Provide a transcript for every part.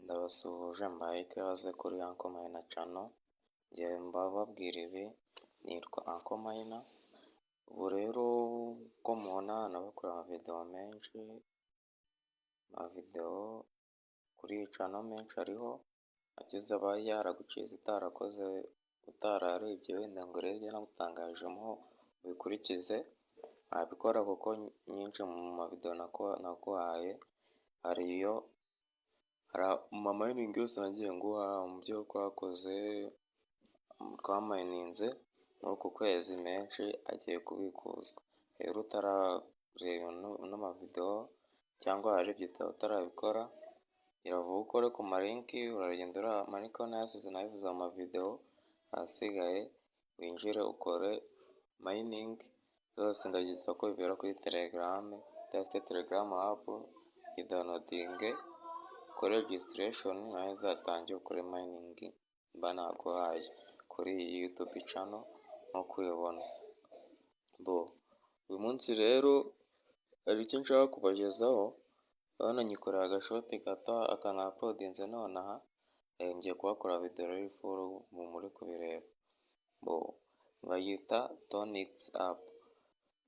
Ndabasuhuje mbahaye ikaze kuri Uncle Maina channel, njye mbababwira ibi nitwa Uncle Maina. Ubu rero uko mubona nabakoreye amavideo menshi, amavideo kuri iyi channel menshi ariho, agize aba yaragucize utarakoze utararebye wenda ngo urebe ibyo nagutangajemo ubikurikize, wabikora kuko nyinshi mu mavideo naguhaye hariyo amamining yose nagiye nguha mu byo twakoze twamayininze muri uku kwezi menshi agiye kubikuzwa. Rero utarareba ano mavideo cyangwa wararebye utarabikora, gira vuba ukore ku malinki, uragenda ureba amalinki aho nayasize nabivuze mu mavideo, ahasigaye winjire ukore mining zose ndabyibutsa ko bibera kuri Telegram, udafite Telegram app yidownloadinge ukore registration nawe uzatangire ukore mining mba naguhaye kuri iyi YouTube channel nk'uko ubibona. Bo uyu munsi rero hari icyo nshaka kubagezaho, urabona nyikoreye agashort gato aka nauploadinze nonaha, ngiye kuhakora video rero full muri kubireba. Bo bayita Tonix app.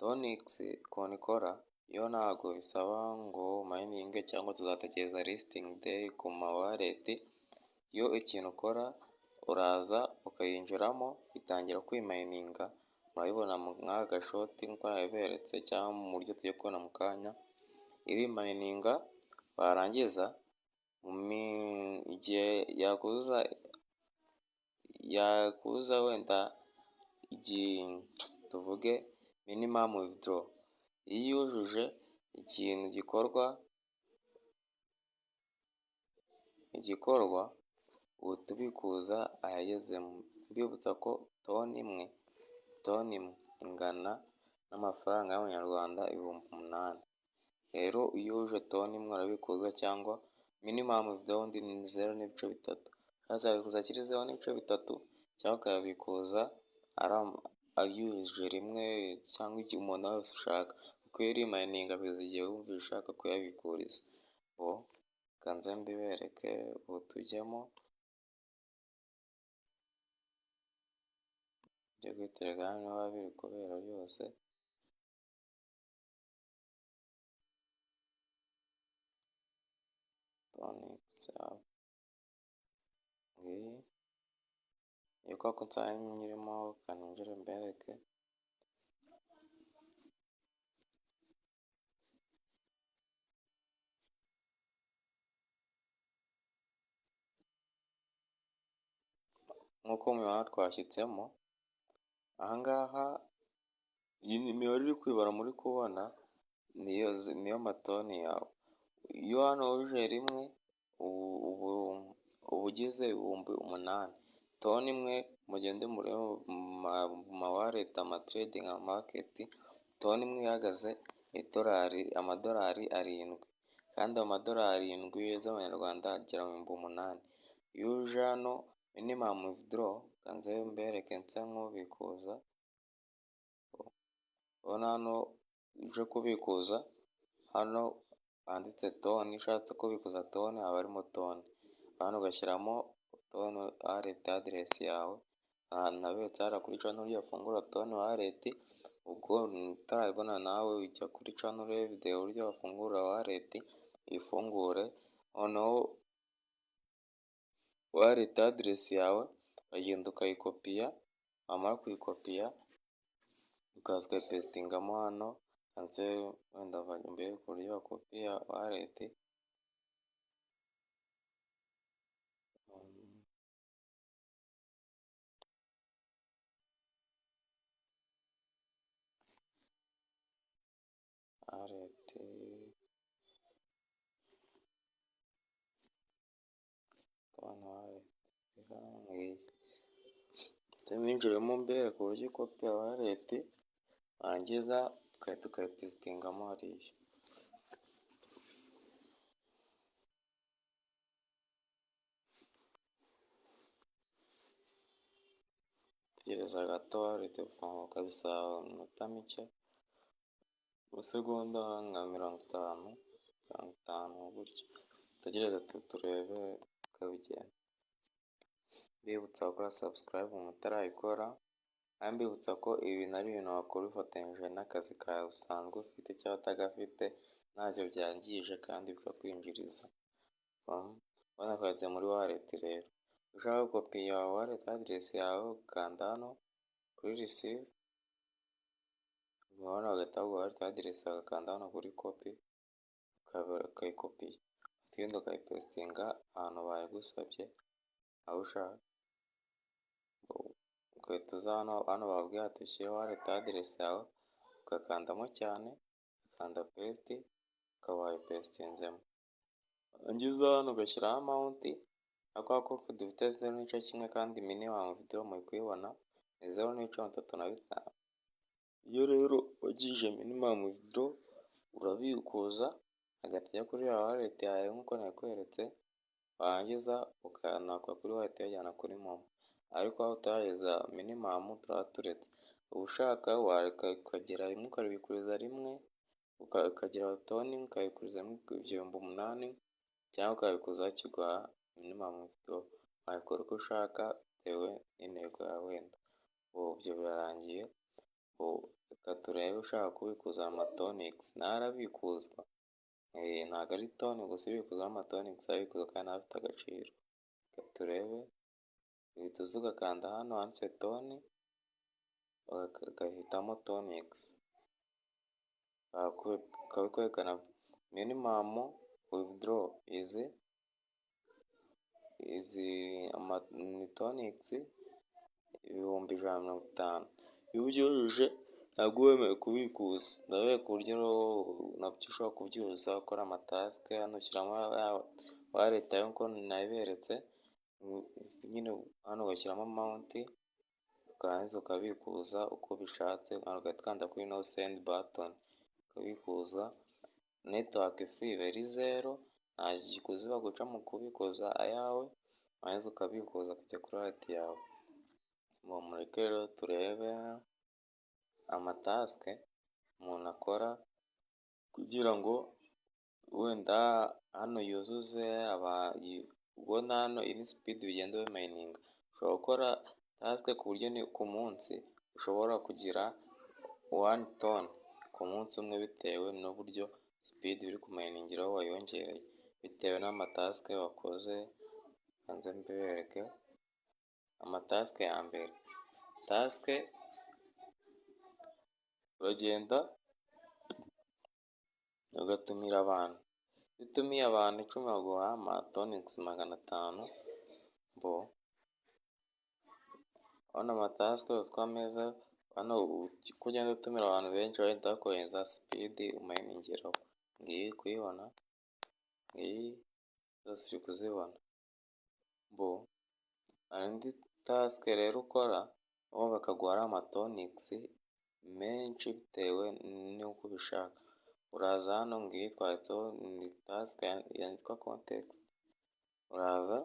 Tonix ukuntu ikora yo ntabwo bisaba ngo mining cyangwa tuzategereza listing day ku ma wallet, yo ikintu ukora uraza ukayinjiramo itangira kwimayininga, murabibona mw'aka gashort nk'uko nabiberetse cyangwa mu buryo tugiye kubona mu kanya, irimayininga warangiza igihe yakuzuza wenda tuvuge minimum withdraw, iyo uyujuje ikintu gikorwa uhita ubikuza ayagezemo. Mbibutsa ko TON imwe ingana n'amafaranga y'amanyarwanda 8000. Rero iyo wujuje TON imwe urabikuza cyangwa minimum withdraw ubundi ni 0.3. Ushatse wabikuza akiri 0.3 cyangwa ukayabikuza ayujuje rimwe cyangwa umuntu wese ushaka, kuko iyo irimayininga kugeza igihe wumva ushaka kuyabikuriza. Bo reka nze mbibereke ubu tujyemo, njye kuri Telegram niho biba biri kubera byose. Tonix app ngiyi, kubera ko nsanzwe nyirimo reka ninjire mbereke. Nk'uko mubibona twashyitsemo, aha ngaha iyi mibare iri kwibara muri kubona niyo maTON yawe. Iyo hano wujuje rimwe uba ugize 8000. TON imwe mugende murebe mu mawallet, amatrading, amamarket, TON imwe ihagaze idolari, amadolari 7, kandi ayo madolari 7 z'amanyarwanda agera mu 8000. Iyo uje hano minimum withdraw, reka nze mbereke nse nk'ubikuza, urabona hano uje kubikuza hano handitse TON, iyo ushatse kubikuza TON haba harimo TON, hano ugashyiramo TON wallet address yawe, ahantu naberetse hariya kuri channel uburyo wafungura TON wallet, ubwo utarabibona nawe ujya kuri channel urebe video uburyo wafungura wallet uyifungure, noneho wallet address yawe uragenda ukayikopiya, wamara kuyikopiya ukaza ukayipastingamo hano, reka nze wenda mbereke uburyo bakopiya wallet. Wallet TON wallet ngiyi, nze mbinjiremo mbereke uburyo ukopiya wallet, warangiza ugahita ukayipastingamo hariya. Tegereza gato wallet gufunguka bisaba iminota mike, amasegonda nka 50, 50 gutyo. Dutegereze turebe uko bigenda. Mbibutsa gukora subscribe mutarayikora, kandi mbibutsa ko ibi bintu ari ibintu wakora ubifatanyije n'akazi kawe usanzwe ufite cyangwa utagafite, ntacyo byangije kandi bikakwinjiriza. Urabona twageze muri wallet rero. Ushaka gukopiya wallet address yawe, ukanda hano kuri receive, urabona bagahita baguha wallet address, ugakanda hano kuri copy, ukayikopiya, ugenda ukayipastinga ahantu bayigusabye aho ushaka. Ugahita uza hano, hano bababwiye ati ushyire wallet address yawe, ugakandamo cyane, ugakanda paste, ukaba wayipastinzemo. Warangiza hano ugashyiraho amount, ariko kubera ko dufite 0.1 kandi minimum withdraw muri kuyibona ni 0.35. Iyo rero wagije minimum withdraw, urabikuza agahita ajya kuri ya wallet yawe nk'uko nabikweretse, warangiza ukanakura kuri wallet uyajyana kuri MoMo. Ariko aho utarageza minimum turaba turetse. Ushaka wareka ukagera rimwe ukabikuriza rimwe, ukagera TON ukabikurizamo 8000, cyangwa ukabikuza bakiguha minimum withdraw. Wabikora uko ushaka bitewe n'intego yawe wenda. Ubu ibyo birarangiye, reka turebe ushaka kubikuza amaTONX nayo arabikuzwa? Ntabwo ari TON gusa ibikuza, n'amaTONX arabikuza kandi nayo afite agaciro. Reka turebe, uhita uza ugakanda hano handitse TON, ugahitamo TONX. Bakabikwerekana, minimum withdraw izi ni TONX 150,000. Iyo ubyujuje ntabwo uba wemerewe kubikuza. Ndabereka uburyo nabyo ushobora kubyuzuza ukora amatask, hano ushyiramo wallet yawe nk'uko nabiberetse, nyine hano ugashyiramo amount, ukarangiza ukabikuza uko ubishatse, ugahita ukanda kuri ino send button ukabikuza. Network fee iba ari zero, nta kiguzi baguca mu kubikuza ayawe, warangiza ukabikuza akajya kuri wallet yawe. Mureke rero turebe amatask umuntu akora kugira ngo wenda hano yuzuze. Ubona hano iyi ni speed bigenda bimayininga. Ushobora gukora task ku buryo ku munsi ushobora kugira 1 TON ku munsi umwe, bitewe n'uburyo speed uri kumayiningiraho wayongereye, bitewe n'amatask wakoze. Reka nze mbibereke. Amatask ya mbere, task uragenda ugatumira abantu. Iyo utumiye abantu 10 baguha amaTONX 500. Bo urabona amatask yose uko ameze hano, uko ugenda utumira abantu benshi bahita bakohereza speed umayiningiraho. Ngiyi uri kuyibona, ngiyi zose uri kuzibona. Bo hari indi task rero ukora bo bakaguha ari amaTONX menshi bitewe n'uko ubishaka. Uraza hano, ngiyi twanditseho, ni task yitwa content. Uraza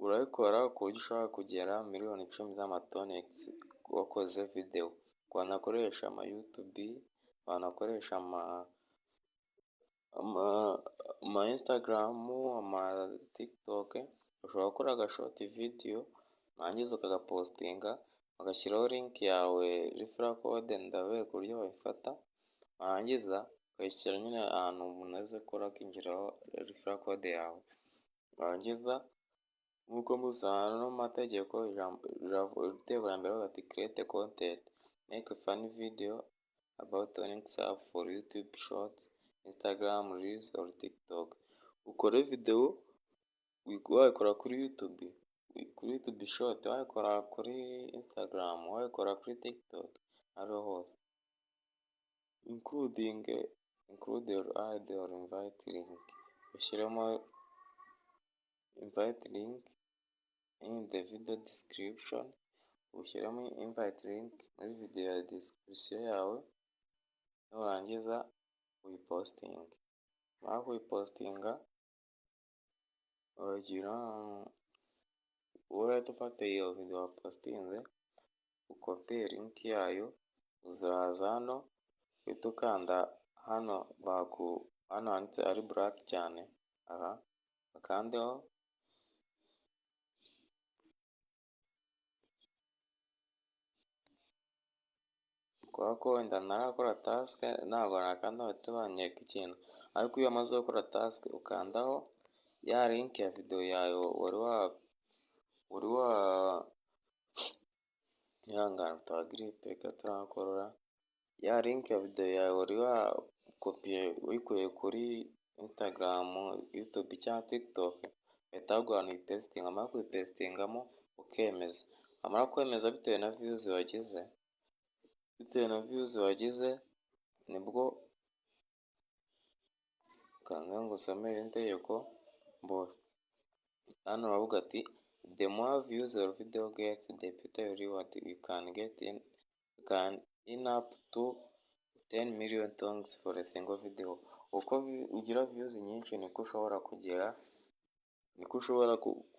urabikora ku buryo ushobora kugera miliyoni 10 z'amaTONX wakoze videwo. Ku bantu bakoresha amaYouTube, abantu bakoresha ama Instagram, amaTikTok, ushobora gukora agashort video warangiza ukagapostinga, ugashyiraho link yawe, referral code, ndabereka uburyo bayifata, warangiza ukayishyira nyine ahantu umuntu aza gukora akinjiraho referral code yawe, warangiza nk'uko mubisobanura no mu mategeko. Itegeko rya mbere baravuga ati: "Create content, make funny video about TONX app for YouTube Shorts, Instagram Reels or TikTok." Ukore videwo, wayikora kuri YouTube, kuri YouTube Short, wayikora kuri Instagram, wayikora kuri TikTok, aho ariho hose. Include your ID or invite link, ushyiremo invite link in the video description, ushyiremo invite link muri video ya description yawe, nurangiza uyipostinge. Numara kuyipostinga, uragira urahita ufata iyo video wapostinze, ukopiye link yayo, uzaza hano uhite ukanda hano Hano handitse ari black cyane, aha ukandeho. Kubera ko wenda ntarakora task, ntabwo nakanda bahita banyereka ikintu, ariko iyo wamaze gukora task ukandaho ya link ya video yawe wari wa wari wa ihangane utagiripe gatarakorora, ya link ya video yawe wari wakopiye uyikuye kuri Instagram, YouTube cyangwa TikTok, bahita baguha ahantu uyipesitinga, wamara kuyipesitingamo ukemeza, wamara kwemeza bitewe na views wagize nibwo kanze ngo usome iri tegeko. Hano baravuga ati: "The more views your video gets, the better your reward. You can get in, you can earn up to 10 million tokens for a single video." Uko ugira views nyinshi niko ushobora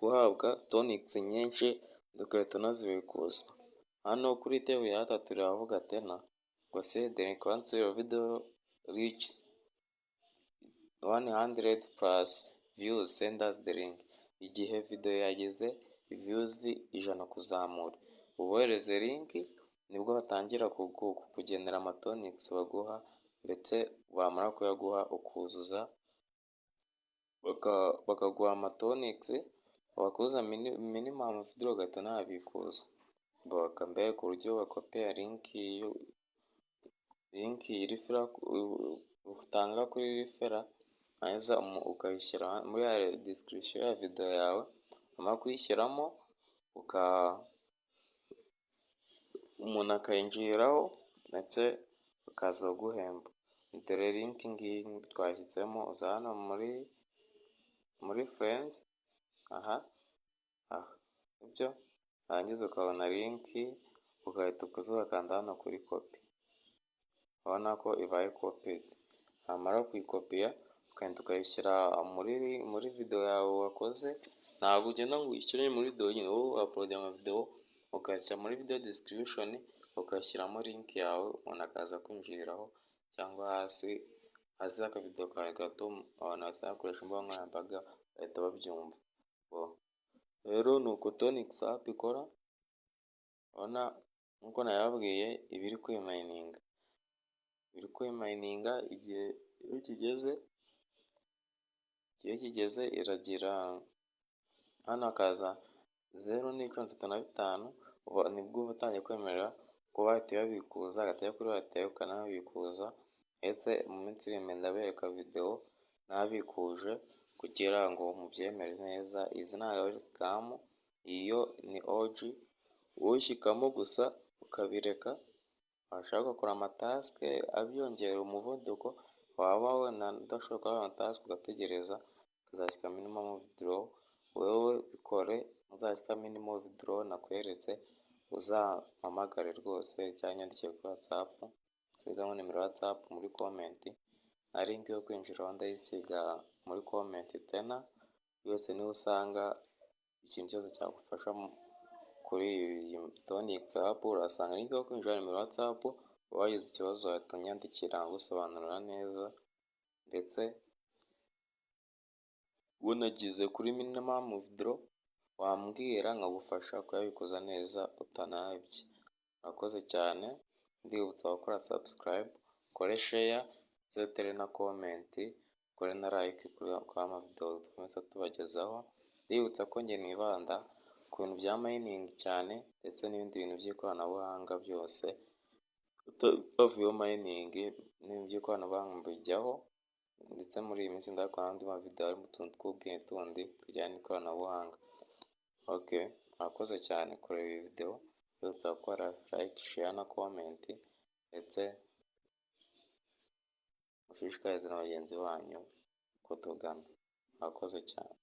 guhabwa tokens nyinshi, ugahita unazibikuza. Hano kuri table ya gatatu riravuga tena ngo se the link once your video reaches 100 plus views, send us the link. Igihe video yageze views 100 kuzamura, ubohereze link, nibwo batangira kukugenera ama tokens baguha, ndetse bamara kuyaguha ukuzuza, bakaguha ama tokens, wakuzuza minimum withdraw ugahita unayabikuza. Mbega uburyo bakopeya link utanga kuri referral, warangiza ukayishyira muri ya description ya video yawe, wamara kuyishyiramo umuntu akayinjiriraho, ndetse bakaza kuguhemba. Dore link ngiyi twashyizemo, uza hano muri friends, aha aha sibyo, warangiza ukabona link, ugahita uza ugakanda hano kuri copy, urabona ko ibaye copied. Wamara kuyikopiya ukagenda ukayishyira muri video yawe wakoze. Ntabwo ugenda ngo uyishyire muri video nyine, wowe uploadinga video ukayishyira muri video description, ugashyiramo link yawe, umuntu akaza kwinjiriraho, cyangwa hasi hasi y'akavidewo kawe gato, abantu basanzwe bakoresha imbuga nkoranyambaga bahita babyumva. Rero ni uko Tonix app ikora. Urabona nk'uko nabibabwiye, iba iri kwimininga, iri kwimininga. Igihe iyo kigeze iragira hano hakaza 0.35, nibwo uba utangiye kwemerera kuba wahita uyabikuza, agahita ajya kuri wallet yawe ukanayabikuza. Ndetse mu minsi iri imbere ndabereka videwo nabikuje kugira ngo mubyemere neza. Izi ntabwo ari scam, iyo ni OG. Ushyikamo gusa ukabireka, washaka ugakora ama task abyongerera umuvuduko, waba wenda udashoboye gukora ama task ugategereza ukazashyika minimum withdraw. Wowe bikore, uzashyika minimum withdraw nakweretse, uzampamagare rwose cyangwa unyandikire kuri WhatsApp, nsigamo nimero ya WhatsApp muri comment, na link yo kwinjiraho ndayisiga muri comment. Tena yose niho usanga ikintu cyose cyagufasha kuri iyi Tonix app. Urahasanga link yo kwinjira, nimero ya WhatsApp, wagize ikibazo wahita unyandikira nkagusobanurira neza. Ndetse unagize kuri minimum withdraw wambwira nkagufasha kuyabikuza neza utanayobye. Murakoze cyane, ndibutsa gukora subscribe, ukore share, ndetse utere na comment, ukore na like kuri amavidewo dukomeza tubagezaho. Ndibutsa ko njye nibanda ku bintu bya mining cyane, ndetse n'ibindi bintu by'ikoranabuhanga byose, havuyeho mining n'ibintu by'ikoranabuhanga mbijyaho. Ndetse muri iyi minsi ndakora andi mavidewo arimo utuntu tw'ubwenge tundi tujyanye n'ikoranabuhanga. Ok, murakoze cyane kureba iyi videwo, mbibutsa gukora like, share na comment, ndetse mushishikarize na bagenzi banyu kutugana. Murakoze cyane.